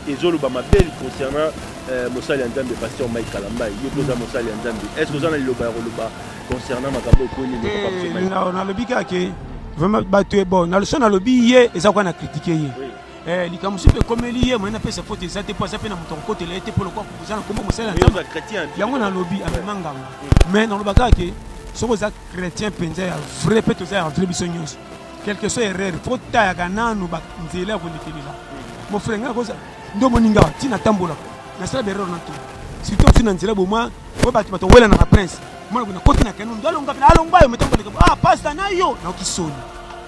Ezoloba mabe concernant mosali ya Nzambe pasteur Mike Kalambay. Yo mpe oza mosali ya Nzambe. Est-ce que oza na liloba ya koloba concernant makambo ekweli papa biso Mike? Nalobi kaka ke vraiment bato bon na so nalobi ye eza kwa na critique ye. Likambo mosusu mpe ekomeli ye, moye napesa faute eza te, mpo aza mpe na moto akokotela ye te, mpo lokwa oza na nkombo mosali ya Nzambe. Yango nalobi amema ngango, mais naloba kaka ke soki oza chrétien mpenza ya vrai, mpe toza ya vrai biso nyonso, quelque soit erreur, faut tayaka nanu banzela ya kolekelela. Mon frère, ngai koza nde omoni nga ntina tambolaka, nasala baerreur na to surtout mosusu na nzela bomwa oyo bato bato welanaka prince mwana boye, nakoti na kano ndo alonga mpe alongwa yo metamboleka. Ah, pasta na yo nayoki soni.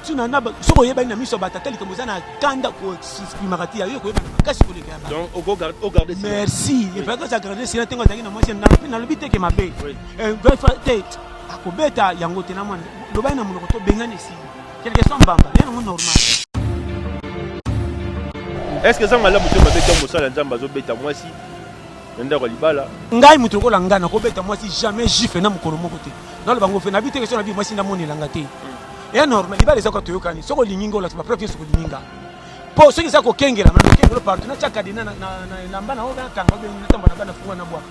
Soki oyebani na miso ya bato, ata likambo oza na kanda, koexprimaka te ya yo, koyebana makasi koleka ya bato. Merci. Efalaki aza garde sila ntengo azalaki na mwasi. Nalobi teke mabe te, akobeta yango te na mwana. Lobani na monoko to bengani, esili, quelque soit mbamba ye nango normal. Est ce que eza malamu te mabe ntango mosala Nzambe azobeta mwasi na ndako ya libala? Ngai moto lokola ngai nakobeta mwasi jamais, gifle na mokolo moko te. Naloba ngo fe nabi te, question nabi mwasi ndamonelanga te, eya normal. Libala eza kwa toyokani. Soki olingi nga, olakisa bapreuve nyonso kolingi nga, mpo soki eza kokengela, nakengelo partout, natya kadena na elamba na oyo, nakanga obe natambola na bana funga na bwaka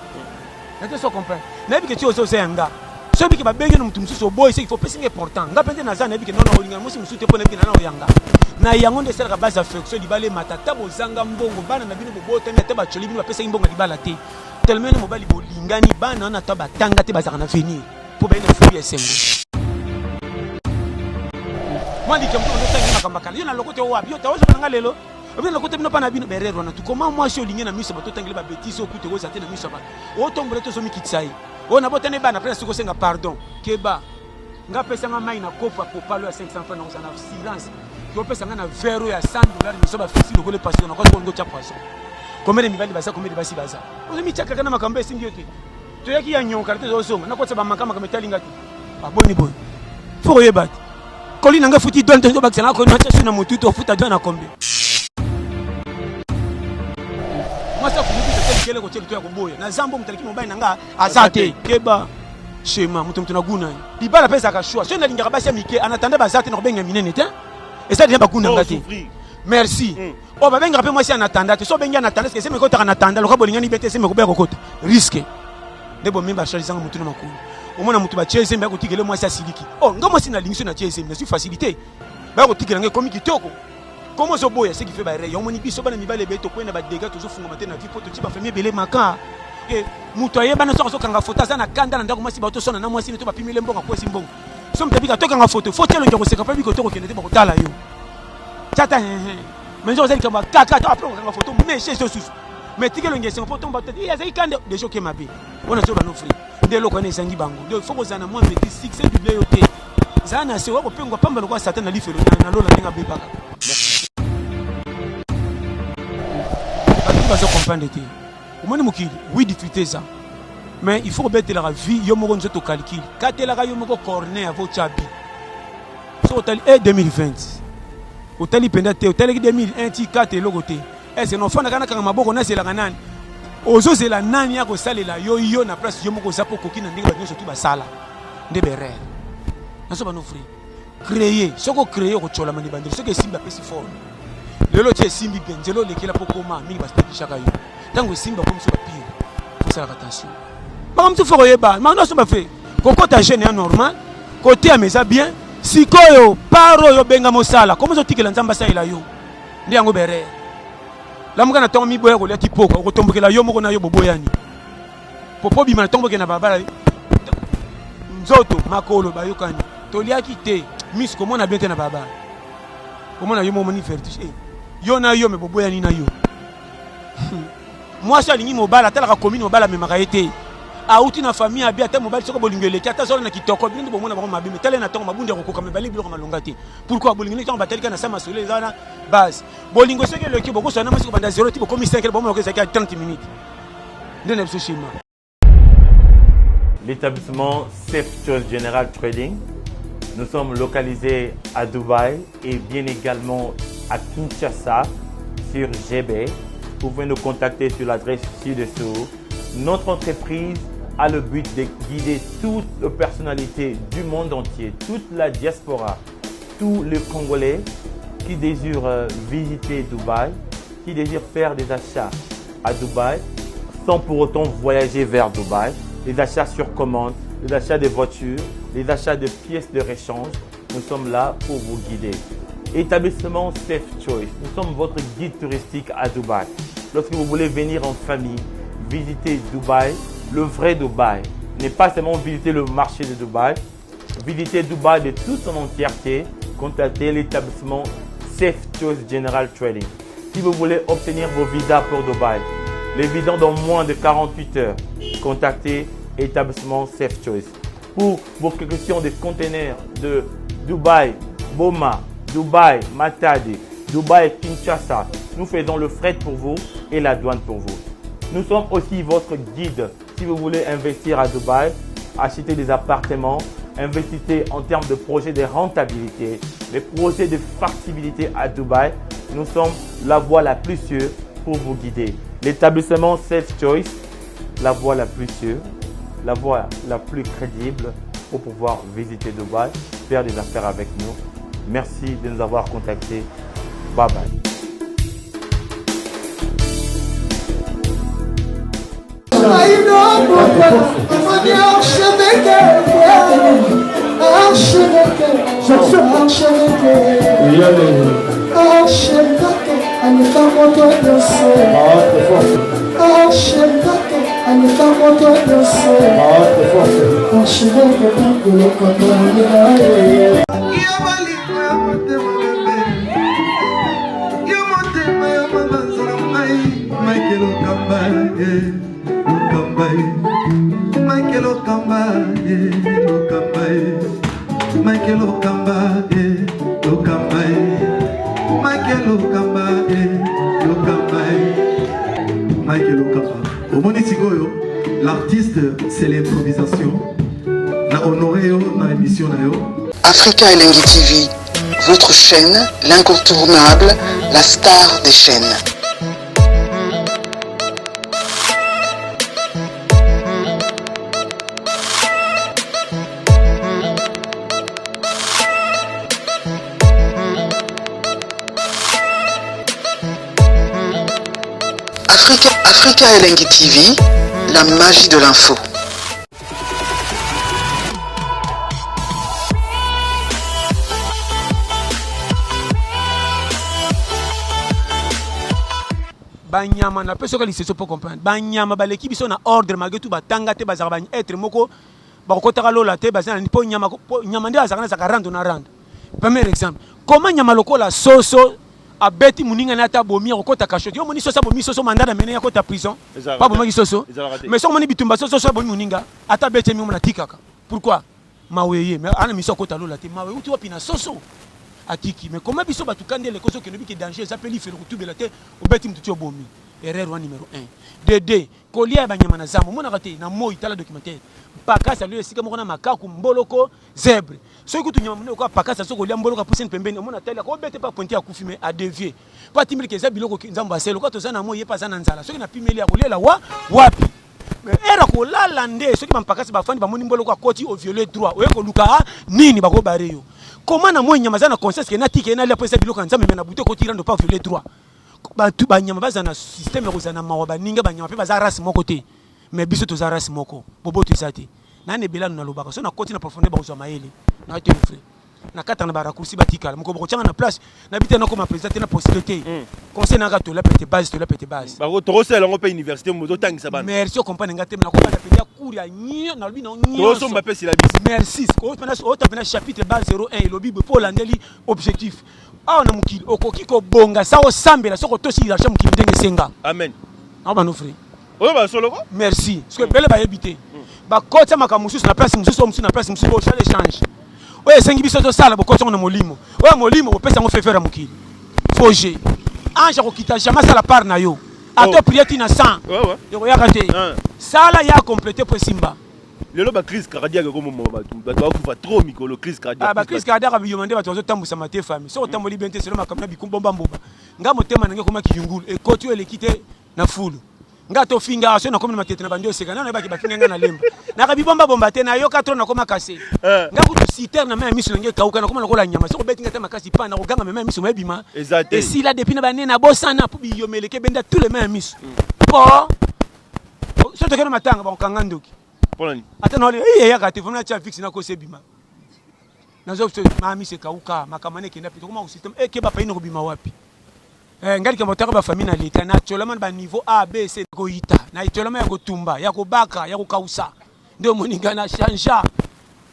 na te. So comprendre, nayebi ke ti oza oza ya nga. Soki bike babengi na moto mosusu, oboyi, soki faut opesi nga important. Nga mpe nde naza, nayebi ke nono olingana mwasi mosusu te, mpo nayebi ke nana oyanga na yango. Nde esalaka base affection, libala emata. Ata bozanga mbongo, bana na bino bobotami, ata bacoli bino, bapesaki mbongo ya libala te, tellement na mobali bolingani, bana wana ata batanga te, bazalaka na avenir, mpo baye na fruit ya esengo. Mwa likambo ozotangi makambo kala, yo na lokote wapi? Yo taozoba na nga lelo, obi na lokote bino mpa na bino berere wana. Tu comment mwasi olingi na miso bato, otangeli babêtises, okute oza te na miso ya bato, otombola te, ozomikitisa ye oyo nabotani bana mpe nasuki kosenga pardon. Keba, nga apesanga mai na kopo ya kopalo ya 500 francs, nakozala na silence. Opesa nga na verre oyo ya 100 dollar, miso bafisi lokola epasi, nakoki kolingo tia poison. Combien de mibali baza, combien de basi baza? Ozomitiakaka na makambo esimbi yo te. Toyaki ya nyoka te, tozonga nakotisa bamaka makambo etalinga te. Baboni boye, fo koyeba te koli nanga futi don te, tobakisa na koli natia su na motu, tofuta don na kombe. Mwasi afungi te likele kotia lito ya koboya na zambo, moto aleki mobali na nga aza te. Keba shema moto moto na guna ye. Libala mpe ezalaka choix. Soki nalingaka basi ya mike, en attendant baza te, na kobenga minene te, eza deja baguna nga te. Merci. Oyo babengaka mpe mwasi en attendant te. So obengi en attendant, ese mekotaka en attendant lokola bolingani be te, ese mekobeya kokota risque nde bomi bacharge ezanga motu na makolo. Omona motu batie ezembe, akotikele mwasi asiliki. Oh, nga mwasi nalingi, so natie ezembe, nazwi facilité, baya kotikela nga, ekomi kitoko. Komo ozoboya, ce qui fait bare yango. Omoni biso bana mibale ebele tokwei na badégâts, tozofungama te na vie, mpo totie bafamille ebele maka. Moto ayebana soki azokanga foto, aza na kanda na ndako, mwasi baotosona na mwasi ne to bapimele mbongo, akwesi mbongo. So moto abika tokanga foto, fo tie elongi ya koseka, mpo biko tokokende te, bakotala yo tata hehe. Mais nzoka oza likambo ya kaka to après kokanga foto, meshe ezo susu, mais tika elongi esengo, mpo tomba te azali kanda deja oke mabe wana. Soki bano free nde eloko wana ezangi bango. Donc faut kozala na mwa maîtrise, succès double yo te, zala na se oya kopengwa pamba lokola satan na lifelo na lola ndenge abebaka. Bato bazo comprendre te. Omoni mokili, oui, difficulté eza, mais il faut kobetelaka vie yo moko nzoto, calcule, katelaka yo moko corner avo otya bi. Soki otali e 2020, otali mpenza te, otalaki 2001 ti 4, eloko te. Ese na ofandaka nakanga maboko, nazelaka nani? Ozozela nani ya kosalela yo? Yo na place yo moko oza, mpo okoki na ndenge bato nyonso tu basala nde berere nazo bano vrai créer. Soki ocréer, okotyolama na ebandeli. Soki esimbi, apesi forme. Lelo ti esimbi bien, nzela olekela mpo koma mingi basekishaka yo. Ntango esimbi, bakomisi bapire. Fosalaka attention, makambo mosusu fo koyeba, makambo nyonso bafe kokota jeune ya normal, koteyama eza bien. Sikoyo par oyo obenga mosala, komo ozotikela Nzambe asalela yo nde yango berere. Lamuka na ntongo, miboya kolia ti pokwa, okotombokela yo moko na yo boboyani. Popo bima na ntongo, bokende na balabala, nzoto makolo bayokani, toliaki te, miso komona bien te na balabala, komona yo momoni vertige. Yo na yo me boboyani na yo. Mwasi alingi mobali, atalaka commune mobali amemaka ye te, auti na famille abi. Ata mobali soki bolingo eleki, ata zola na kitoko, bino nde bomona bango mabe, me tala na ntongo mabundi ya kokoka, mibali biloko malonga te. Pourquoi? Bolingo ntango batalika na sa masolo eza wana base. Bolingo soki eleki, bokoswana na mwasi kobanda 0 ti bokomi 5, bomona ezalaki ya 30 minutes nde na biso schéma. L'établissement Safe Choice General Trading. Nous sommes localisés à Dubaï et bien également à Kinshasa sur GB. Vous pouvez nous contacter sur l'adresse ci-dessous. Notre entreprise a le but de guider toutes les personnalités du monde entier, toute la diaspora, tous les Congolais qui désirent visiter Dubaï. qui désirent faire des achats à Dubaï sans pour autant voyager vers Dubaï, les achats sur commande, les achats de voitures, les achats de pièces de rechange, nous sommes là pour vous guider. Établissement Safe Choice, nous sommes votre guide touristique à Dubaï. Lorsque vous voulez venir en famille, visiter Dubaï, le vrai Dubaï, n'est pas seulement visiter le marché de Dubaï, visiter Dubaï de toute son entièreté, contactez l'établissement Safe Choice General Trading. Si vous voulez obtenir vos visas pour Dubaï, les visas dans moins de 48 heures, contactez établissement Safe Choice. Pour vos questions de conteneurs de Dubaï, Boma, Dubaï, Matadi, Dubaï, Kinshasa, nous faisons le fret pour vous et la douane pour vous. Nous sommes aussi votre guide si vous voulez investir à Dubaï, acheter des appartements, investissez en termes de projets de rentabilité, des projets de factibilité à Dubaï. Nous sommes la voie la plus sûre pour vous guider. L'établissement Safe Choice, la voie la plus sûre, la voie la plus crédible pour pouvoir visiter Dubaï, faire des affaires avec nous. Merci de nous avoir contactés. Bye bye. Michael Okamba, eh, Okamba, eh. Michael Okamba, eh, Okamba, eh. Michael Okamba, eh, Okamba, eh. Michael Okamba. Omoni sikoyo, l'artiste, c'est l'improvisation. Na honoré yo na émission na yo. Africa Elengi TV, votre chaîne, l'incontournable, la star des chaînes. Africa, Africa Elengi TV, la magie de l'info. Banyama na pesi yoka liseso po comprendre banyama baleki biso na ordre malgré tout batanga te bazalaka ba être moko bakokotaka lola te baza na po nyama po nyama nde azalaka nazalaka rando na rando premier exemple comment nyama lokola soso abeti moninga na ata abomi akokota cachot yo omoni soso abomi soso mandat na mene akota prison po abomaki soso mais soki omoni bitumba soso soso abomi moninga ata abeti ye mingi omona atikaka pourquoi Mawa eye mais ana miso akota lola te mawa ewuti wapi na soso atiki mais comment biso batu kanda eleki ozo kende obiki danger eza pe lifelo kotubela te obeti mutu ti obomi erreur wana numero 1 de 2 kolia ya banyama na zamba omonaka te na moyi tala documentaire mpakasi alia esika moko na makaku mboloko zebre soki kutu nyama monene lokola pakasi azo kolia mboloko apusani pembeni omona atali akobete pa pointe akufi mais a devier po atimbeli ke eza biloko nzambe asali lokola toza na moyi ye pe aza na nzala soki napimeli akoliela wa wapi Mais heure ya kolala nde soki ba mpakasi bafandi bamoni mboloko akoti o viole droit oye koluka ah, nini bako bare yo comment na moi nyama aza na conscience ke natika ye nalia mpo eza biloko ya nzambe me na butu ekoti rando pa viole droit bato banyama baza na système ya kozala na mawa baninga banyama mpe baza race moko te mais biso toza race moko boboto eza te nani ebelano nalobaka so nakoti na profondeur bakozwa mayele na te frère na kata na ba raccourci batikala mokolo bokotyanga na place na bite nakoma président te na postule te hmm. conseil nanga tola pete base tola pete base tokosala yango mpe université totangisa bana merci okomprendre nga te nakobanda mpenza cours ya nio nalobi na nyonsosomba mpe syllabus merci ota mpena chapitre ba 01 elobi boye mpo olandeli objectif awa na mokili okoki kobonga sa osambela soki otosi hiérarchie mokili ndenge esenga amen awa banofre oyo ba solo ko merci parce que ebele bayebi te bakotisa makambo mosusu na place mosusu oyo mosusu na place mosusu osala echange oyo esengi biso tosala bokoti yango na molimo oyo molimo bopesa yango faveur ya mokili faux jeu ange akokita jamais asala part na yo ata oh. prie ti na 100 ekoyaka te sala ya complete po esimba lelo ba crise cardiaque ekomomoma bato bato bakufa trop mikolo crise cardiaque ah, ba crise cardiaque biyoma nde bato bazotambwisa mate fami soki otamboli bien te selo makambo na bikumbomba mboba nga motema na ngai ekomaki yungulu ekoti oyo eleki te na fulu. Nga to finga so nakomi na matete na bandi oseka nano nayebaki bafinga nga na lemba naka bibomba bomba te nayoka trop nakoma kase eh. Nga kutu citer na mai ya miso na nge ekauka nakoma lokola nyama soki obeti nga te makasi pa nakoganga mema ya miso maebima esila depuis na bane nabosana mpo biyomeleke ebenda tous les mai ya miso po soki tokende matanga bakokanga ndoki ata na eyaka te vraimen natya fixe nakosi ebima nazo ma miso ekauka makambo wana ekenda mpe tokoma kosysteme ekeba eh, payi kobima wapi. Eh, ngai likambo otaka bafamille na leta na tiolama na baniveau a b c koyita na etiolama ya kotumba ya kobaka ya kokausa nde omoni ngai na changea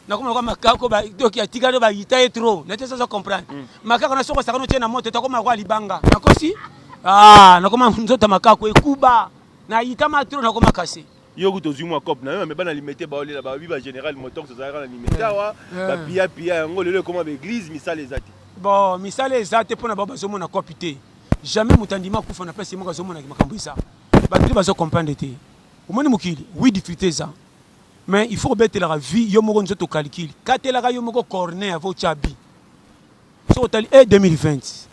nakoma lokola makako doki atikali bayita ye trop nete sozo comprendre mm. Makako na soko osakani otie na moto takoma lokola libanga nakosi ah, nakoma nzoto makako ekuba nayitama trop nakoma kase. Yo kutu ozwi mwa cope na yo, me bana Limete baolela, babi ba général Motox ozalaka na Limete awa eh. Bapia pia yango lelo ekoma ba église, misala eza te. Bon, misala eza te mpona bao bazomona cope te. Jamais moto andima akufa na place ye moko azomonaki makambo eza. Bato nde bazo comprendre te. Omoni mokili, oui difficulté eza. Mais il faut kobetelaka vie yo moko nzoto calcul. Katelaka yo moko corner avant otya bi. Soki otali e 2020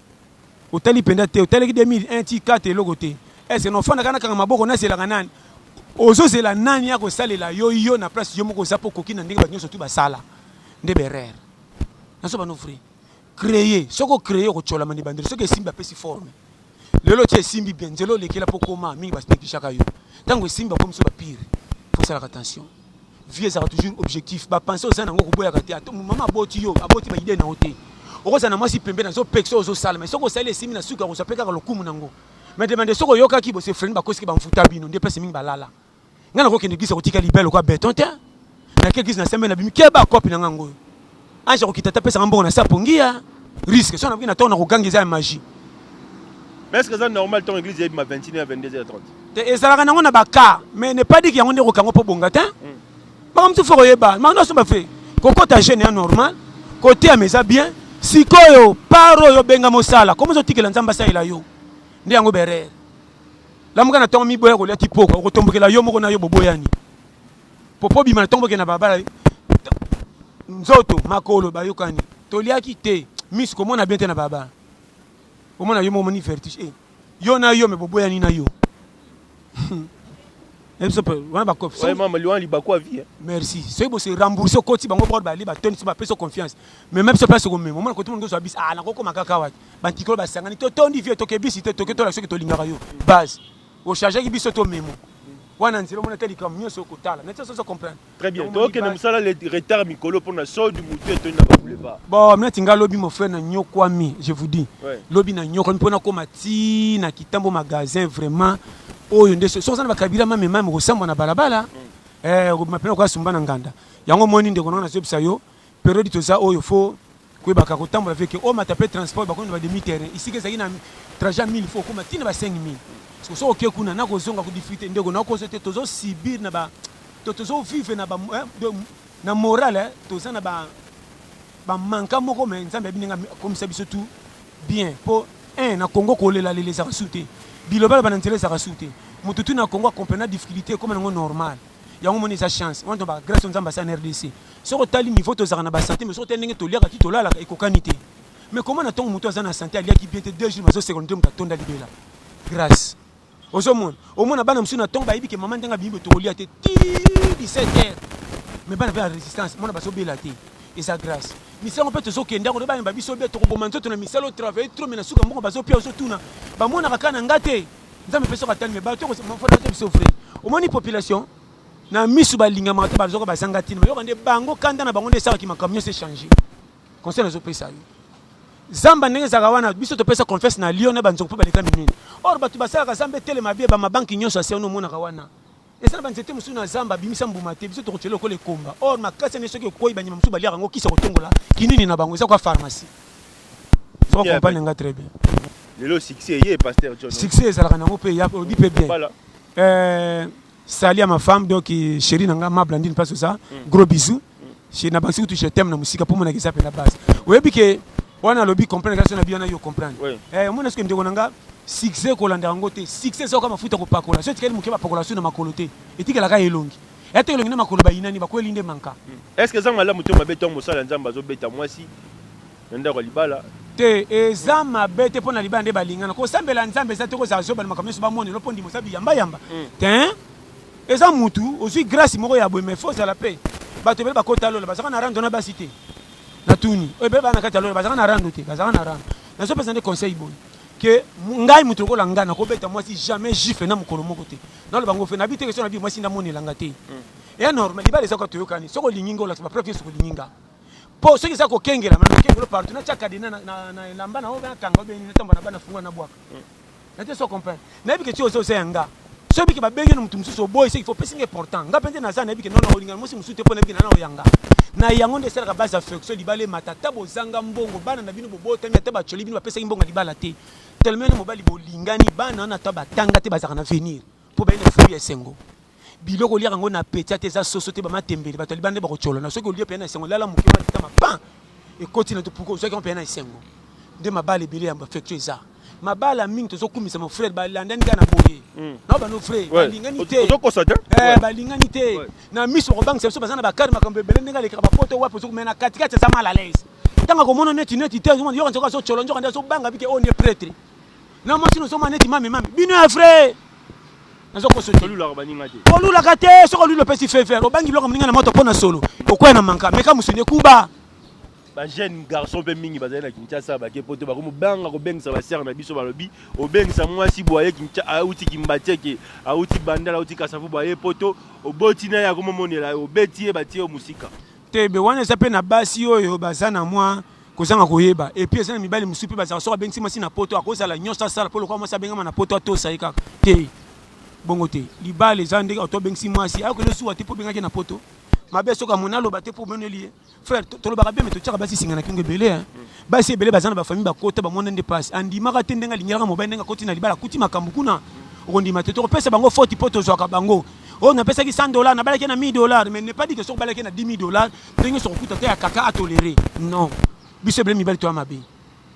otali mpenza te, otalaki 2001 ti 4 eloko te. Est-ce que nofandaka nakanga maboko nazelaka nani? Ozozela nani akosalela yo yo na place yo moko oza mpo okoki na ndenge bato nyonso tu basala nde berere nazo bano vrai créer. Soki ocréer okotyolama na ebandeli, soki esimbi bapesi forme. Lelo ti esimbi bien nzela olekela mpo koma mingi banegligeaka yo ntango esimbi bakomi so bapire. Faut osalaka attention, vie ezalaka toujours objectif, bapense oza nango koboyaka te. Ata mama aboti yo aboti baide na yo te, okozala na mwasi pembeni azopekisa ozosala, mais soki osali esimbi na suka akozwa mpe kaka lokumu nango. Mais demande soki oyokaki bose frene bakosiki bamfuta bino nde place mingi balala. Ngai nakokende eglise kotika libele lokola beton te. Nake eglise na sembe na bimi keba kopi na ngai ngoyo ange akokita te apesanga mbongo na sa pongi ya risque so nakoki na ntongo na koganga eza ya magie. Mais est-ce que eza normal ntongo église eyebima 21h 22h30? Te, ezalaka nango na baka, mais ne pas dire que yango nde ekokango mpo bonga te. Makambo mosusu fo koyeba makambo nyonso bafe kokota jeune ya normal koteyama eza bien. Sikoyo par oyo obenga mosala komo ozotikela Nzambe asalela yo nde yango berere. Lamuka na ntongo miboya kolia ti pokwa okotombokela yo moko na yo boboyani popo bima na ntongo bokende na balabala nzoto makolo bayokani toliaki te miso komona bien te na balabala omona yo moko omoni vertige eh, yo na yo me boboyani na yo biso mpe wana bakofi. Ouais, mama liwa libaku ya vie. Merci. Soki bose rembourse okoti bango bord bali batondisi bapesi confiance, mais même biso place komema omona kote mongo ozwa bisi ah nakokoma kaka wapi bantikolo basangani totondi vie toke bisi te toke tola soki tolingaka yo base ochargeaki biso tomemo wana nzela omona te likambo nyonso okotala neti ozo comprendre. Très bien. Tokende mosala le retard mikolo mpona solde motu etondi na baboulevard. Bon, neti nga lobi mon frère na nyokwami, je vous dis. Lobi na nyokwami mpona koma ti na kitambo magasin vraiment oyo nde soki oza na bakabila mame mame okosambwa na balabala eh, okobima mpena okasumba na nganda yango omoni ndeko nanga nazobisa yo periode toza oyo fo koyebaka kotambola veke omata mpe transport bakomi na ba demi terrain isika ezalaki na trajet ya 1000 fo okoma ntina ba 5000 parce que soki oke kuna nakozonga kodifficulté ndeko nakozo te tozosubir na ba to tozovivre na ba na morale toza na ba bamanka moko, mais Nzambe ayebi ndenge akomisa biso tout bien mpo un na Congo kolelalela ezalaka su te, bilobaloba na nzela ezalaka su te, motu tu na Congo acomprena difficulté ekoma nango normal. Yango moni eza chance wana to ba grâce Nzambe asala na RDC. Soki otali niveau tozalaka na basanté, mais soki otali ndenge toliaka ti tolalaka ekokani te. Mais comment na ntongo motu aza na santé aliaki bien te 2 jours bazoseka nde moto atonda libela grâce ozomona omona bana mosusu na ntongo bayebi ke mama ndenge abimi boye tokolia te ti 17 heures, mais bana mpe ya résistance mona bazobela te eza grâce. Misala mpe tozokende yango nde bayemba biso be tokoboma nzoto na misala otravaille trop, mais na suka mbongo bazopia ozotuna bamonaka kaka na nga te. Nzambe mpe soki atali me bato mofana biso vrai omoni population na misu balingamaka te bazoka bazanga ntina bayoka nde bango kanda na bango nde esalaki makambo nyonso echange. Conseil nazopesa yo zamba ndenge ezalaka wana biso topesa confiance na lion na banzoko mpo baleka minene or bato basalaka zamba etelema bie bamabanki nyonso ase wana omonaka wana eza na banzete mosusu na zamba abimisa mbuma te biso tokotyela lokola ekomba or makasi ane soki ekwei banyama mosusu baliaka yango kisi ya kotongola kinini na bango eza kwa pharmacie. Faut comprendre nga très bien. Lelo succès ye pasteur John. Succès ezalaka nango pe ya odi pe bien. Voilà. Sali à ma femme donc chérie nanga ma Blandine place ça. Gros bisous. Chez na bansi kutu je t'aime na musika pour mona kisa pe na base. Oyebi ke wana lobi comprendre kasi na bien na yo comprendre. Oui. Mona ce que ndeko nanga succès kolanda yango te. Succès soka mafuta kopakola. Soki tikali moke bapakola su na makolo te. Etikelaka elongi. Ete elongi na makolo bayinani bakweli nde manka. Est-ce que eza malamu to mabe ntango mosala Nzambe azobeta mwasi na ndako ya libala? Te, eza mabe te mpo na libala nde balingana. Kosambela Nzambe eza te kozala zoba na makambo nyonso bamonelo mpo ndima oza biyambayamba. Te, eza mutu ozwi grâce moko ya boye mais faut ozala pe. Bato ebele bakota lola bazalaka na rando na basi te. Natuni, oyo ebele baa na kati ya lola bazalaka na rando te, bazalaka na rando. Nazopesa nde conseil boye que ngai mutu lokola ngai nakobeta mwasi jamais gifle na mokolo moko te. Naloba ngo fe nabi te question na bi mwasi ndamonela nga te. Eya normal, libala eza kaka toyokani. Soki olingi nga olakisa ba preuve nyonso kolingi nga. Po soki eza kokengelama na kokengelo partout natia cadenas na, na, na elamba na oyo nakanga obe natambola na bana fungola na bwaka. Na te so comprendre. Nayebi ke ti oza oza ya nga. Soki ke babengi na mutu mosusu oboyi c'est qu'il faut pesi nga important. Nga mpe nde naza nayebi ke non na olingana mwasi mosusu te mpo nayebi ke na na oyanga. Na yango nde esalaka base affection libala emata ata bozanga mbongo bana na bino bobotami ata bacoli bino bapesaki mbongo ya libala te. Tellement na mobali bolingani bana wana ata batanga te bazalaka na avenir mpo baye na fruit ya esengo. Biloko oliaka yango na appetit ata eza soso te ba matembele bato ya libanda nde bakotsholo na soki olie penza na esengo lala moke mwa litama pan ekoti na pourquoi ozwaki yango penza na esengo nde mabala ebele ya affection eza mabala mingi tozokumisa mon frère balandani kaka na boye na bano frère balingani te ozokosa te eh, balingani te na miso bakobangisa biso baza na bakari makambo ebele ndenge alekaka bapoto wapi ozokumela na katikati aza mal à l'aise ntango akomona neti neti te yoka nzoka azotsholo nzoka nde azobanga bike oyo nde prêtre na mwasi nozomona neti mame mame bino ya frère nazokoso te olulaka baninga te olulaka te soki oluli opesi feu vert obangi biloko moninga na moto mpo na solo okwea na manka meka mosuni ekuba. Ba jeune garçon mpe mingi bazali na Kinshasa bake poto bakomobanga kobengisa basere na biso. Balobi obengisa mwasi boye auti Kimbatieke, auti Bandala, auti Kasavubu, aye poto, oboti na ye, akomomonela yo, obeti ye, batie yo mosika. Te be wana eza mpe na basi oyo baza na mwa kozanga koyeba. Et puis eza na mibali mosusu mpe bazalaka soki abengisi mwasi na poto akozala nyonso asala mpo lokola mwasi abengama na poto atosa ye kaka te. Bongo te, libala eza ndenge oto abengisi mwasi ayokende zuwa te mpo obengaki na poto mabe soki amoni aloba te mpo omoneli ye. Frère, tolobaka bien mais totiaka basi singa na kingo ebele hein. Basi ebele baza na bafamille bakota bamona nde pasi andimaka te ndenge alingelaka mobali ndenge akoti na libala akuti makambo kuna okondima te. Tokopesa bango faute mpo tozwaka bango oyo napesaki 100 dollars nabalaki na 1000 dollars, mais n'est pas dit que soki obalaki na 10 000 dollars ndenge soki okuta te ya kaka atoléré. Non, biso ebele mibali toya mabe.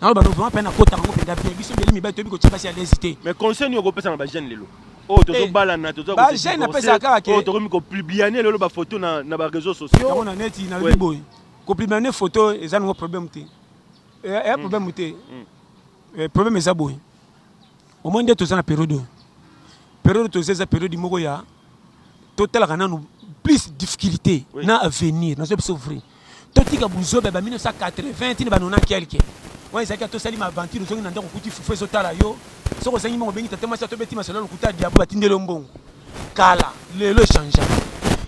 Naloba no vraiment mpe nakotaka yango mpenza bien. Biso ebele mibali toyebi kotia basi à l'aise te. Mais conseil nini okopesa na bajeune lelo oyo tozobalana, toza Bajeune napesaka kaka ke oyo tokomi kopublier lelo bafoto na baréseaux sociaux? Yango na neti nalobi boye, kopublier photo eza nango problème te, eya problème te. Problème eza boye, omoni nde toza na période oyo, période toza eza période moko ya totalaka nanu plus difficulté na avenir. Nazo biso vrai, totika buzoba ba 1980 ntina ba 90 quelque wana ezalaki tosali ma aventure. Ozongi na ndako, okuti fufu ezotala yo. Soki ozangi mbongo, obengi tata mwasi, atobeti masolo ya lokuta ya diabo, batindeli yo mbongo. Kala, lelo echangea.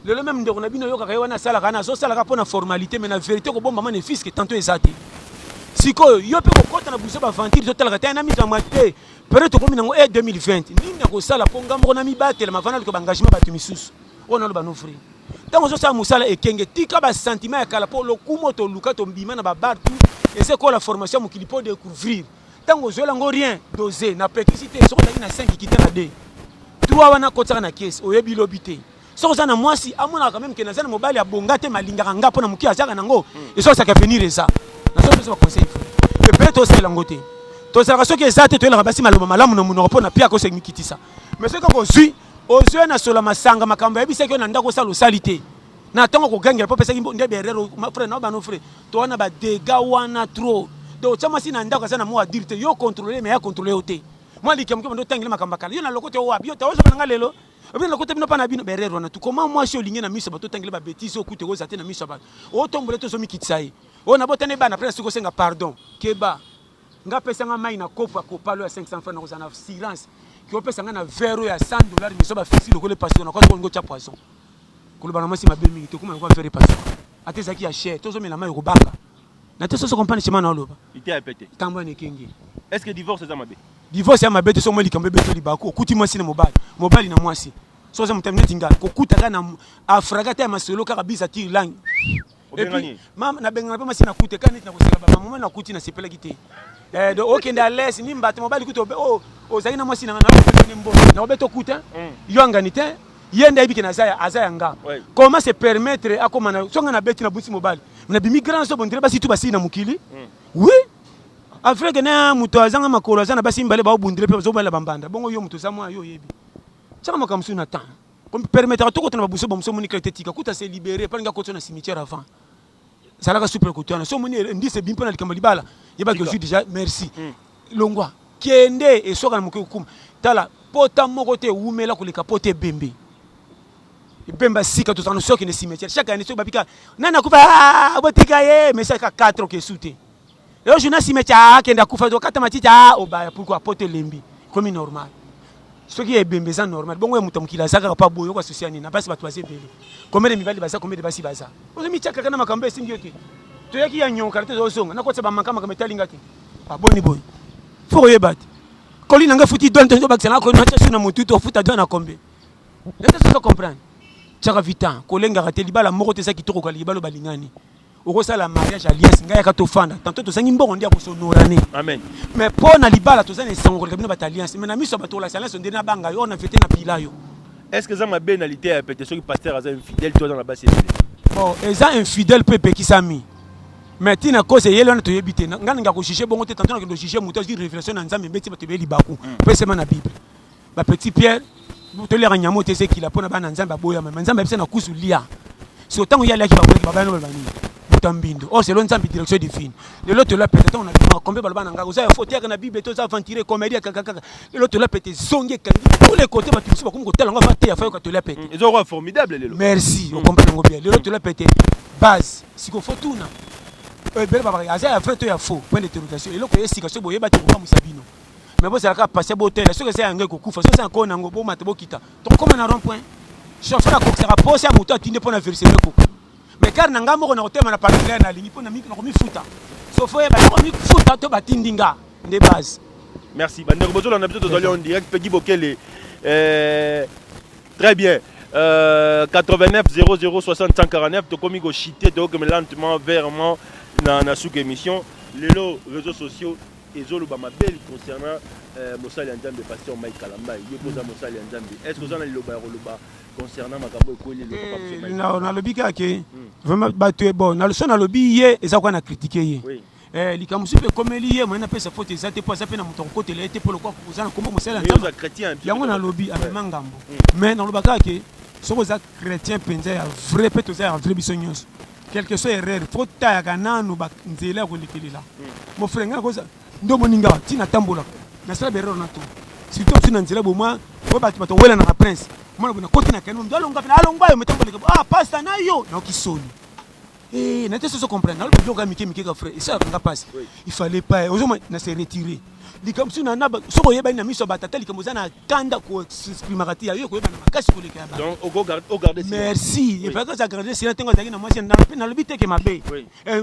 Lelo même ndeko na bino oyokaka ye wana asalaka wana, azosalaka mpo na formalité, mais na vérité kobombama ne fût-ce que tantôt eza te. Sikoyo yo mpe kokɔta na buzo baaventure, totalaka te na miso te. Période tokomi nango e 2020, nini nakosala mpo nga moko na mibatela mavanda luka baengagement bato misusu oyo naloba no vrai. Ntango ozosala mosala ekenge, tika basentiment ya kala mpo lokumu oyo toluka tobima na babar tout eza ekola formation ya mokili mpo découvrir. Ntango ozwela yango rien dose, napekisi te. Soki ozalaki na 5, kita na 2, 3 wana kotiaka na kese, oyebi lobi te. Soki oza na mwasi amonaka quand même ke naza na mobali abonga te, malingaka nga mpo na moke azaka nango, ezosaka avenir eza. Nazopesa baconseil ebele, tosalela yango te. Tozalaka soki eza te, toyelaka basi maloba malamu na monoko mpo na pia kose mikitisa. Mais soki kaka ozwi ozwi na sola masanga, makambo ayebisaki yo na ndako osala osali te, na ntango kokangela mpo opesaki nde berere. Frère na bano frère, to wana badégâts wana trop. Donc otya mwasi na ndako aza na mot à dire te. Yo contrôle, mais ya contrôle yo te. Mwa likambo ke bando otangeli makambo ya kala yo na lokota yo wapi yo taozoba na nga lelo obino lokota bino mpa na bino berere wana tu. Comment mwasi olingi na miso ya bato otangeli babêtises, okuta oza te na miso ya bato otombola te, ozomikitisa ye oyo nabotani bana après soki osenga pardon keba. Nga apesanga mai na kopo ya kopalo ya 500 francs, nakozala na assurance ke opesa nga na verre oyo ya 100 dollars. Miso bafisi lokola epasuka na kwasi olingi otya poison. Koloba na mwasi mabe mingi tokóma lokola verre epasuka ata ezalaki ya cher. Tozomela mai okobanga na te. Soso comprendre schéma na oloba. Ite ya pete. Ntambo ya nekenge. Est ce que divorce eza mabe? Divorce ya mabe te. Soki mwa likambo ebeto libaku, okuti mwasi na mobali, mobali na mwasi, so oza moto neti nga, kokuta kaka na afraka te ya masolo kaka bisa tire langue. Et puis mama nabengana mpe mwasi nakute kaka neti nakoseka bamama nakuti nasepelaki te. Donc okende à l'aise ni mbata mobali kutu oh, ozalaki na mwasi nanga nakopesa mbongo nakobeta okuta yo angani te. Ye nde ayebi ke naza aza ya nga. Comment se permettre akoma na so nga nabeti na busi mobali nabimi grand so bondire basi tu basili na mokili. Oui, afrique na moto azanga makolo aza na basi mibale baobundile mpe bazobala bambanda bongo. Yo moto oza mwa yo oyebi tiaka makambo mosusu na temps permettre tokota na babuso bamosusu omoni clair te. Tika kuta se libérer mpo alingi akota na cimetière avant. Zalaka souple kote wana. So omoni ndisi ebimi mpo na likambo libala, yebaki ozwi deja merci. Longwa kende eswaka na moke kokuma. Tala pota moko te ewumela koleka pota ebembe. Ebemba sika tozalaka na soki na cimetière chaque année soki babika nani akufa ah, botika ye mais ça ka 4 oke su te. Lelo jour na cimetière ah, kende akufa tokata matiti ah, obaya pourquoi pota elembi ekomi normal. Soki ebembe eza normal bongo ya moto ya mokili aza kaka pa boye okoasocia nini na basi bato baza ebele combien de mibali baza combien de basi baza ozomitya kaka na makambo esimbi yo te toyaki ya nyonkala te tozonga nakotisa bamanka makambo etali nga te aboni boye fo koyeba te koli na nga efuti douane te ozobakisa na koli natya su na motu to ofuta douane na combien nete sozo comprendre tiaka vitan kolengaka te libala moko te eza kitoko koleka libala balingani Okosala mariage alliance ngai yaka tofanda tantot tozangi mbongo nde ya kosonorane. Amen. Mais po na libala toza na esengo koleka bino bato alliance mais na miso ya bato kolakisa alliance nde nabanga yo na fete na pila yo. Est-ce que eza mabe na liteya ya pete soki pasteur aza infidèle to aza na basi ebele? Bon, eza infidèle pe epekisami. Mais tina cause eyeli wana toyebi te. Ngai nalinga ko juger bongo te tantot nakende ko juger moto azwi révélation na Nzambe ebeti bato ebele libaku. Pesema na Bible. Ba petit Pierre toliaka nyama oyo te eza ekila mpo na bana Nzambe aboyama mais Nzambe ayebisa na kusu lia so ntango ye aliaki baboyaki babaya no baloba nini moto ya mbindo or selo Nzambe direction divine lelo tola pete ntango na bimaka combien baloba na ngai oza ya faux teyaka na Bible te oza aventurier comédie kaka kaka lelo tola pete ezongi ekangi tous les côtés bato mosusu bakomi kotala yango avant teya fayoka tola pete eza okoa formidable lelo merci okomprendre yango bien lelo tola pete base siko fo tuna ebele babaka aza ya vrai to ya faux point d'interrogation eloko ye sika soki boyeba te kokamwisa bino Mais bozala kaka patient botela soki eza yango ekokufa soki eza na kona yango bomata bokita tokokoma na rond point chauffeur akokisaka posa ya moto atindi mpo na versele koko mais car na ngai moko nakotema na parking ya nalingi mpo nakomifuta so fo yeba nakomifuta to batindi nga nde base. Merci bandeko bozolanda biso tozali en direct Peggy Bokele euh, très bien euh, 89 00 60 149 tokomi kochite tokokeme lentement verement na, na suka émission lelo réseaux sociaux Ezoloba mabe concernant mosali ya Nzambe Pasteur Mike Kalambay. Yo pe oza mosali ya Nzambe. Est-ce que oza na liloba ya koloba concernant makambo ekweli lelo papa biso Mike? Na nalobi kaka ke vraiment bato bon na so nalobi ye eza kwa na critique ye. Oui. Eh, likambo mosusu mpe ekomeli ye moyen napesa faute eza te mpo aza mpe na moto akokotela ye te mpo lokola oza na nkombo mosali ya Mais Nzambe oza chrétien. biso yango pe nalobi Ouais. amema ngambo mais naloba kaka ke soki oza chrétien mpenza ya vrai mpe toza ya vrai biso nyonso Quelque soit erreur faut tayaka nanu ba nzela ya kolekelela mon frère nga nakoza nde omoni nga ti natambolaka nasala ba erreur na to surtout biso na nzela boye mwa oyo bato bato welanaka prince mwana boye nakoti na kani moto alongwa pena alongwa yo metambo leka ah pasta na yo nayoki soni eh na te soso comprendre naloba biloko ya mike mike ka frère esalaka nga pasi il fallait pas ozoma na se retirer likambo mosusu na soki oyebani na miso ya bato ata likambo oza na kanda ko exprimaka te ya yo ekoyebana makasi koleka ya bato. Donc oko garde o garder silence. Merci. Oui. Efalaki aza garder silence ntango azalaki na mwasi na mpe nalobi te ke mabe. Oui. Eh,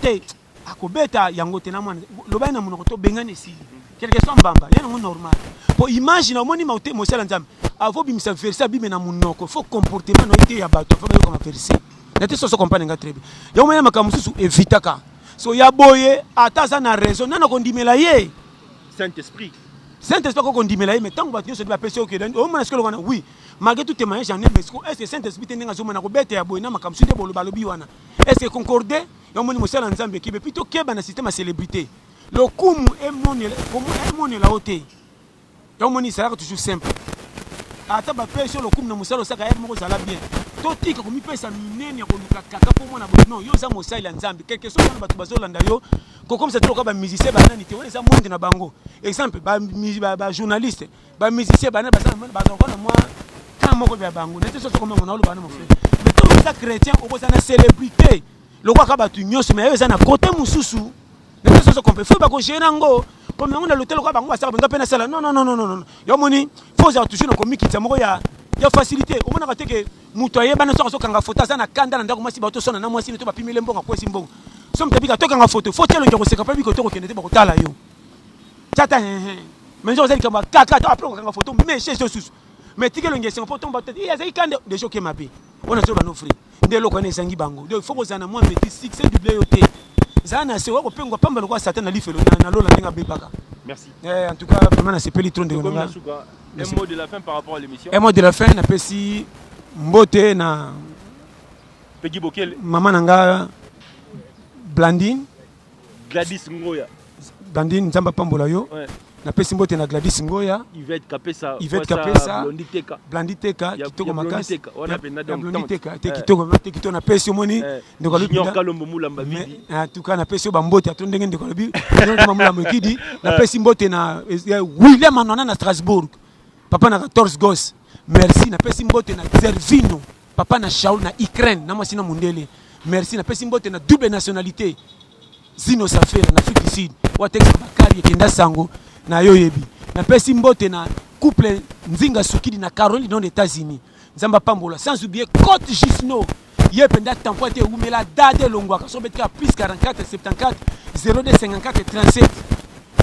te akobeta yango te na mwana lobani na monoko to bengani esili. Quelque soit mbamba ya nango normal. Po image na omoni maute mosala Nzambe avo bimisa verset abime na monoko faut comportement na ye te ya bato faut bayoka ma verset. Na te soso comprendre nga très bien. Yango mona makambo mosusu evitaka. So ya boye ata aza na raison nani akondimela ye? Saint Esprit. Saint Esprit akoki kondimela ye mais tango bato nyonso nde bapesi yo okende omona sikoyo wana oui malgré tout témoignage en est mais sikoyo est ce que Saint Esprit te ndenge azomona kobeta ya boye na makambo mosusu nde boloba alobi wana est ce que concorde yango omoni mosala ya Nzambe ekebe puis tokeba na système ya célébrité lokumu emonela emonela yo te yango omoni ezalaka toujours simple ata bapesi yo lokumu na mosala osaka ye moko ozala bien totika komipesa minene ya koluka kaka mpo omona boye non yo oza mosali ya Nzambe quelque soit wana bato bazolanda yo Kokomisa te lokola ba musiciens ba nani te wana eza monde na bango. Exemple ba ba journaliste, ba musiciens ba nani baza baza na mwa camp moko ya bango. Nete soso koma ngona oloba na mon frère. Mais tant oza chrétien okozala na célébrité lokola ka bato nyonso mais yo eza na côté mosusu. Nete soso comprendre. Faut ba ko gérer yango. Comme yango na l'hôtel lokola bango basala nga pe nasala. Non non non non non. Yo moni faut ozala toujours na komikitisa moko ya ya facilité. Omonaka te ke Mutu ayebana soki azokanga photo aza na kanda na ndako mwasi bato sona na mwasi ne to bapimele mbongo akwesi mbongo so mutu abika tokanga photo faut tia elongi ya koseka po biko to kokende te bakotala yo tia ata hehe mais nzoka eza likambo ya kaka to après kokanga photo mais chez yo susu mais tika elongi ya esengo po tomba te azali kanda deja oke mabe wana azoloba no vrai nde eloko wana ezangi bango donc il faut kozala na mwa maîtrise succès double yo te zala na se oya kopengwa pamba lokola satan na lifelo na lola ndenge abebaka. Merci. Eh, en tout cas vraiment nasepeli trop ndeko na nga. Un mot de la fin par rapport à l'émission. Un mot de la fin napesi mbote na Peggy Bokele. Maman na nga Blandine. Gladys Ngoya. Blandine Nzambe apambola yo. Ouais. Napesi mbote na Gladys Ngoya, Yvette Kapesa, Yvette Kwasa, Kapesa, Blondie Teka. Blandi Teka, Ya- kitoko ya Blondie makasi. Teka, wana Ya- mpenza ya donc Blondie tante. Teka, te Eh. kitoko te kitoko napesi omoni Eh, ndeko alobi Junior mpenza- Kalombo Mulamba Mais, Vidi. en tout cas napesi yo bambote ato ndenge ndeko alobi Junior Mulamba Ekidi napesi mbote na eh, William Anwana na Strasbourg papa na 14 gosses merci napesi mbote na Zervino papa na Shaul na Ukraine na mwasi na mundele merci napesi mbote na double nationalité Zino Safela na Afrique du Sud oyo atekisa bakari ekenda sango na yo oyebi. Napesi mbote na couple Nzinga Sukidi na Caroline du Nord Etats-Unis. Nzambe apambola sans oublier Cote Gisno ye mpenza tampon te ewumela dada elongwaka so obeti kaka plus 44 74 02 54 37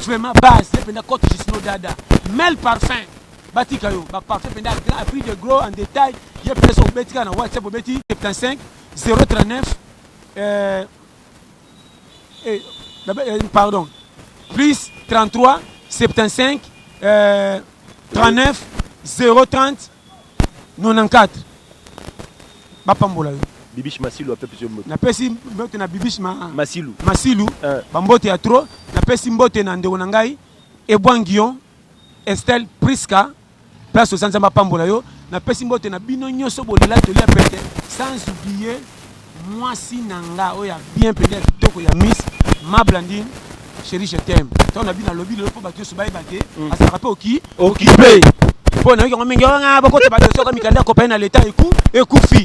vraiment base ye mpenza Cote Gisno dada mel parfum batika yo ba parfum mpenza grand prix de gros en détail ye mpenza so obeti kaka na WhatsApp obeti 75 039 euh, eh, eh, pardon plus 33 75 euh, 39 030 94 bapambola yo Bibiche Masilu apesi yo mbote. Napesi mbote na Bibiche ma... Masilu. Masilu eh. Bambote ya trop. Napesi mbote na ndeko na ngai Ebwangion Estelle Priska Place oza nzambe apambola yo napesi mbote na bino nyoso bolela tolia pete sans oublier mwasi na nga oyo ya bien mpenza ya kitoko ya miss ma Blandine chérie je t'aime ntango na bino alobi lelo mpo bato nyonso bayeba te mm. azalaka mpe oki okipe mpo nayoki yango mingi nga bokota bato soka mikanda ya kopaya na leta eku ekufi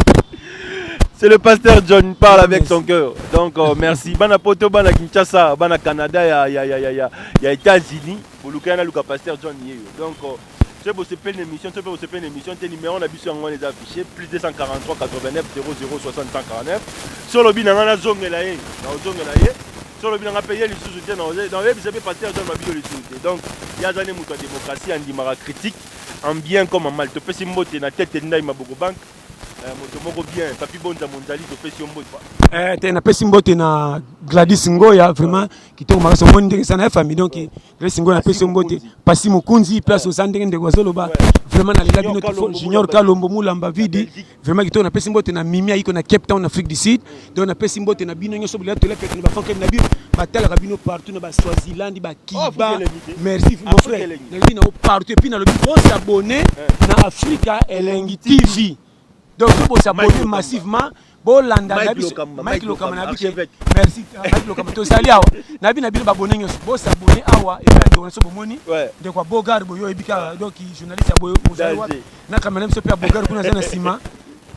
C'est le pasteur John parle avec son cœur. Donc euh, merci. Bana Poto, bana Kinshasa, bana Canada, ya ya ya ya ya, ya États-Unis. Boluka na luka pasteur John yeyo. Donc euh, soki bosepeli na émission soki mpe bosepeli na émission te numéro na biso yango wana eza affiché plus 243 89 00 60 149 soki olobi na ngai nazongela ye nakozongela ye soki olobi na ngai mpe ye lisusu te nakoyebisa mpe pasteur John Mabilo lisusu te donc ye aza nde moto ya démocratie andimaka critique en bien comme en mal topesi mbote na tete ndai maboko banque Eh, moto moko bien papi bonza monzali topesi yo mbote eh, te napesi mbote na Gladys Ngoya vraiment kitoko makasi omoni ndenge eza na famille donc Gladys Ngoya napesi yo mbote Pasi Mokunzi place oza ndenge ndeko azoloba vraiment nalela bino Junior Kalombo Mulamba Vidi vraiment kitoko napesi mbote na Mimi Aiko na Cape Town Afrique du Sud donc napesi mbote na bino nyonso bolela tolela pete na ba fan club na bino batalaka bino partout na ba Swaziland ba Kiba merci mon frère nalobi na partout et puis nalobi bosabonner na Africa Elengi TV donc so bosabonner massivement bolanda na biso Mike Lokamba na biso merci Mike Lokamba tozali awa na bino bino babone nyonso bosabonner awa epai ndeko na biso bomoni ndeko ya Bogar boyo oyebi kaka donc journaliste ya boyo mozali wapi na kamera biso mpe ya Bogar kuna aza na nsima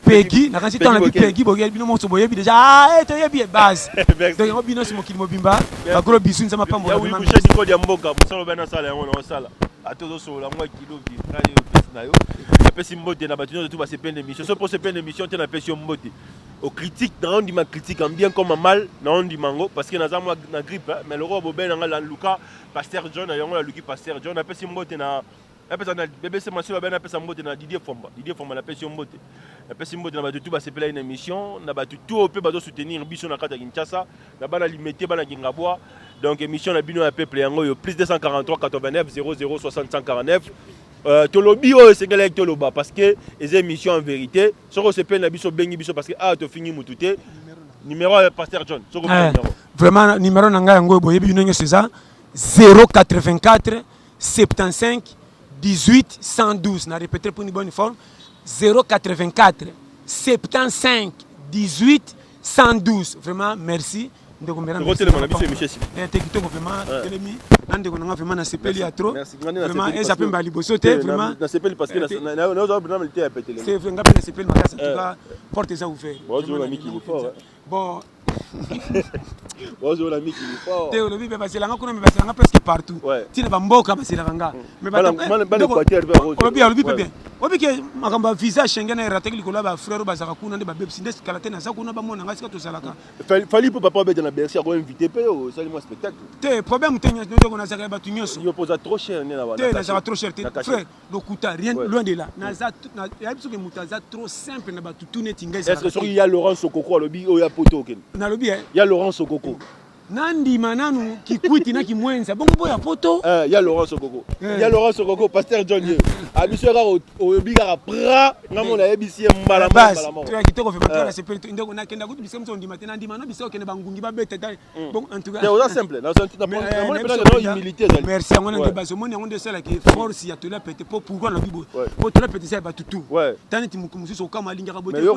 Peggy nakanisi ntango nabi Peggy boyebi bino monso boyebi deja ah, eh, toyebi ye base donc yango bino nyonso mokili mobimba bagros bisous nzambe apambola ya mboka mosala obe nasala yango naosala ata ozosolola mwa kilo vivra yo opesi na yo napesi mbote na bato nyonso tu basepeli na émission soki osepeli na émission te napesi yo mbote ocritique naondima critique en bien comme en mal naondima yango parce que naza mwa na grippe mais lokola bobe na ngai naluka pasteur John yango naluki pasteur John napesi mbote na napesa na bbc masolo abe napesa mbote na Didier Fomba Didier Fomba napesi yo mbote napesi mbote na bato tu basepelaki na émission na bato tu oyo mpe bazosoutenir biso na kati ya Kinshasa na bana Limete bana Kingabwa donc émission na bino ya peuple yango oyo plus 243 89 00 60 149 euh, tolobi oyo esengelaki toloba parce que eza émission en vérité soki osepeli na biso obengi biso parce que awa tofingi mutu te numéro ya pasteur John soki eh, vraiment numéro na ngai yango oyo boyebi bino nyonso eza 084 75 18 112 na répéter pour une bonne forme 084 75 18 112 vraiment merci ndeko mbera tokotelema na biso émission esili eh, te kitoko vraiment totelemi na ndeko na nga vraiment nasepeli ya trop vraiment eza mpe mbala liboso te vraiment nasepeli parce que nazoa na liteya ya petele c'est vrai nga mpe nasepeli makasi en tout cas porte eza ouvert ozola mikili fort bon ozola mikili fort te olobi mpe bazelanga kuna me bazelanga presque partout ntina bamboka bazelaka nga olobi alobi mpe bien oyebi ke makambo ya visa Schengen erataki likolo ya bafrère oyo bazalaka kuna nde babebisi nde kala te naza kuna bamona ngai sika tozalaka Fally mpo papa obeta na Bercy ako invité mpe osali mwa spectacle te problème te ndeko nazalaka ya bato nyonso yo mpo oza trop cher nde na te nazalaka trop cher te frère lokuta rien loin de là naza yayebi soki moto aza trop simple na bato tu neti ngai est ce que soki ya Laurent Sokoko alobi oyo ya poto okende nalobi ya Laurent Sokoko. Nandima nanu kikwiti na kimwenza bongo boya poto. Eh, ya Laurent Sokoko. Eh. Ya Laurent Sokoko, pasteur John ye. Abiso kaka oyebi kaka pra nga mona yebisi ye mbala moko mbala moko. Base, kitoko vraiment eh. Nasepeli ndeko nakenda kutu bisika mosusu ondima te nandima no bisika okende bangungi babeta ta. Bon en tout cas. Te oza simple, na senti na moni pena na humilité ezali. Merci yango na nde base omoni yango nde esalaki force ya tola pete po pourquoi na bibo. Po tola pete eza bato tout. Ta neti moto mosusu okama alingaka boye. Mais yo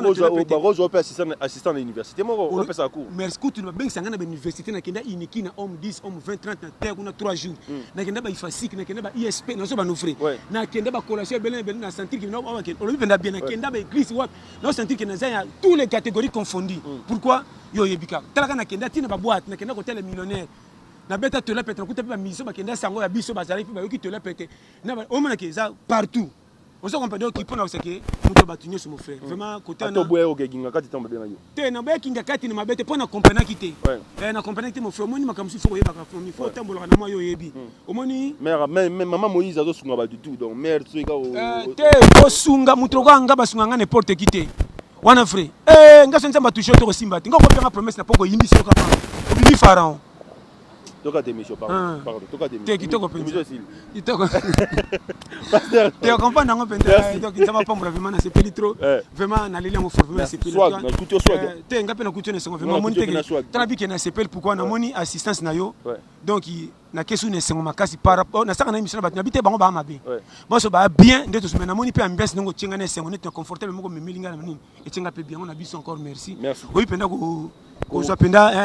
kozwa pe assistant na université moko opesa cours. Merci kutu babengisa ngai na bauniversité nakenda uniki na homme 10 homme 20 30 na terre kuna 3 jours. Nakenda ba ifasik nakenda ba ISP nazo ba nofre. Nakenda ba collation ebele ebele na sentir que olobi mpenza bien nakenda ba église wapi na sentir que naza ya tous les catégories confondues. Pourquoi yo oyebi kaka talaka nakenda ntina ba boîte nakenda kotala millionnaire nabeta tola pete nakuta mpe bamisio bakenda sango ya biso bazalaki mpe bayoki tola pete omonaki eza partout. Ozo comprendre donc pona oseke moto bato nyonso mon frère. Vraiment côté wana. Ato boye oke kinga kati tango babenga yo. Te na boye kinga kati na mabe te pona comprenaki te. Eh na comprenaki te mon frère omoni makambo mosusu faut koyebaka il faut otambolaka na mwa yo oyebi. Omoni mère mais maman Moïse azo sunga bato tout donc mère soki ka te kosunga moto lokola nga basunga nga n'importe qui te. Wana vrai. Eh nga so nzambe atouche to kosimba te. Nga okopia nga promesse na poko oyimbisi yo kaka. Obimi pharaon. Tokata émission pardon. Ah. Pardon, tokata émission. Te kitoko penza. Émission esili. Kitoko. Pasteur. Te comprendre yango penza. Donc nzambe apambola vraiment na sepeli trop. Vraiment na leli yango fort vraiment na sepeli. Swag, na kuti swag. Eh, te nga pe na kuti na esengo vraiment moni te. Tala bi ke na sepeli pourquoi na moni assistance na yo. Donc na kesu na esengo makasi par rapport na saka na émission na bato na bite bango ba mabe. Bonso ba bien nde tozo mais na moni pe ambiance ndongo tienga na esengo neti na confortable moko memeli nga na nini etinga pe bien na biso encore merci. Oyi penda ko kozwa mpenza eh,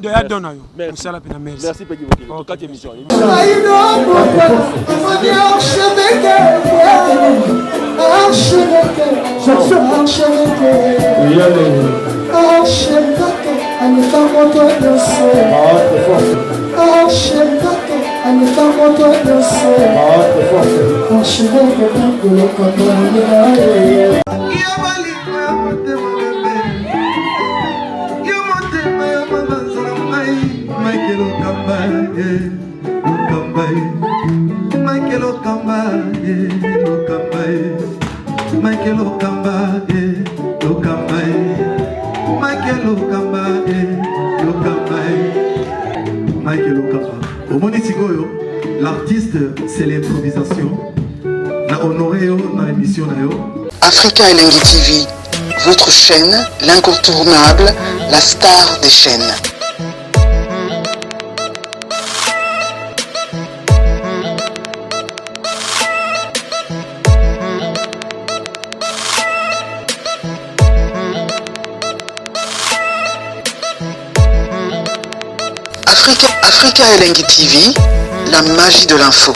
ya don na yo mosala mpenza merci merci peki bokili tokati émission. Yo motema ya mabanza na ngai Michael Okamba eh, Okamba eh. Michael Okamba eh, Okamba eh. Michael Okamba eh, Okamba eh. Michael Okamba eh, Okamba eh. Michael Okamba omoni sikoyo l'artiste c'est l'improvisation na honoré yo na émission na yo. Africa Elengi TV, votre chaîne, l'incontournable, la star des chaînes. Africa, Africa Elengi TV, la magie de l'info.